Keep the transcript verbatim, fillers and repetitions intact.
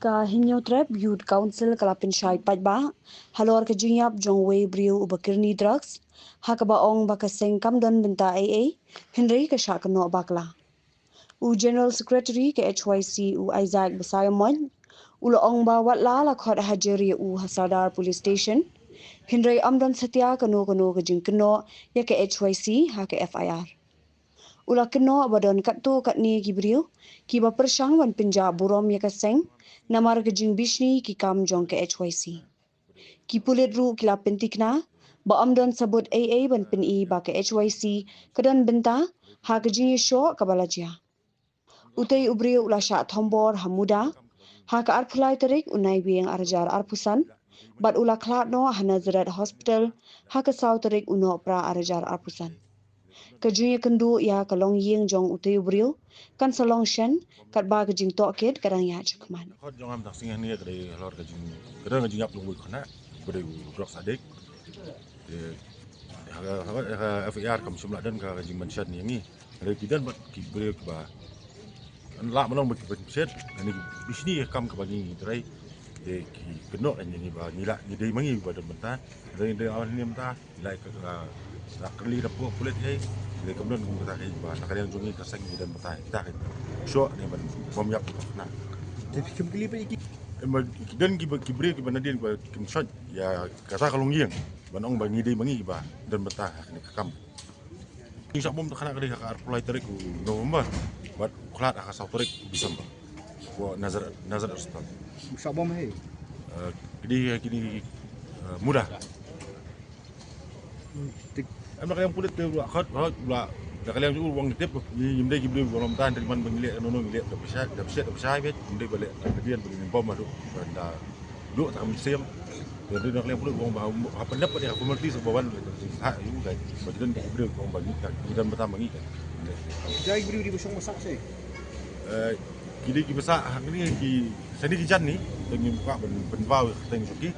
Ka Hynñiewtrep Youth Council ka la pynshai paidbah halor ka jingïap jong uwei u briew uba kyrni drugs, ha kaba ong ba ka seng kam don bynta ei ei, hynrei ka shah kynnoh bakla. U General Secretary ka H Y C, u Isaac Basaiawmoit, u la ong ba wat la la khot hajar ïa u ha Sadar Police Station, hynrei ym don satia kano kano ka jingkynnoh ïa ka H Y C ha ka F I R. U la kynnoh ba don katto katne ki briew kiba pyrshang ban pynjah burom ïa ka seng namar ka jingbishni ki kam jong ka H Y C. Ki pulit ruh ki la pynthikna ba ym don sabut ei ei ban pyni ba ka H Y C ka don bynta ha ka jingïashoh kaba la jia. Utei u briew u la shah thombor ha MUDA ha ka arphew lai tarik u Naiwieng ar hajar arphew san, bad u la khlad noh ha Nazareth Hospital ha ka saw tarik u Nohprah ar hajar arphew san. Ka jingïakynduh ïa ka longïing jong utei u briew kan sa long shen, katba ka jingtohkit ka dang ïaid shakhmat. Khot jong nga mynta ka sngi hangne ka dei halor ka jing, ka dei ka jingïap jong uwei u khynnah uba dei u drug addict. Te ha ka, ha ka, ha ka F I R kam shym la don ka jingmention ïa ngi. Hynrei ki don bad ki briew kiba lah ban long ba ki pynbshet, lane ki bishni ïa ka kam kaba ngi trei. Te ki kynnoh ïa ngi ba ngi lah, ngi dei ma ngi ba don bynta. Hynrei ngi dei, ah, ngi mynta ngi lah ka, ka, ka kylli da pulit ïa ngi. Hynrei kam don kumta kaei ba na ka liang jong ngi ka seng ngi don bynta kita kaei. Shuh ne ban bym ïap ka khynnah. Te phi kylli ba ki, em, ba ki don kiba, ki briew kiba nadien ba kim shait ïa kata ka longïing ban ong ba ngi dei ma ngi ba don bynta ha kane ka kam. Ngi shah bom tang kane ka dei ha ka arphew lai tarik u November bad u khlad ha ka saw tarik u December. Ko Nazareth, Nazareth Hospital. Shah bom hi. Eh, kine, kine, eh, MUDA. Tik. Em, na ka liang pulit te u la khot, khot, u la, na ka liang u ong tip, ngi, ngim dei ki briew ba long tan, te man ba ngi leh, no, no, ngi leh, da pisa, da pisa, da pisa, ngi dei ba leh, da pisa, ba ngi bom, adu, da, duh ta kam siam. Te dei na ka liang pulit u ong ba, ha pynlep ba dei ha formality sa ba wan, ha, ïu kai. Ba dei ki briew u ong ba ngi ka, ngi don bynta ma ngi ka. Jai briew dei ba shong ba sah se. Eh, ki dei kiba sah, ha kine ki, sani ki jan ni, te ngim kwah ban, ban pynpaw ïa ka kyrteng jong ki.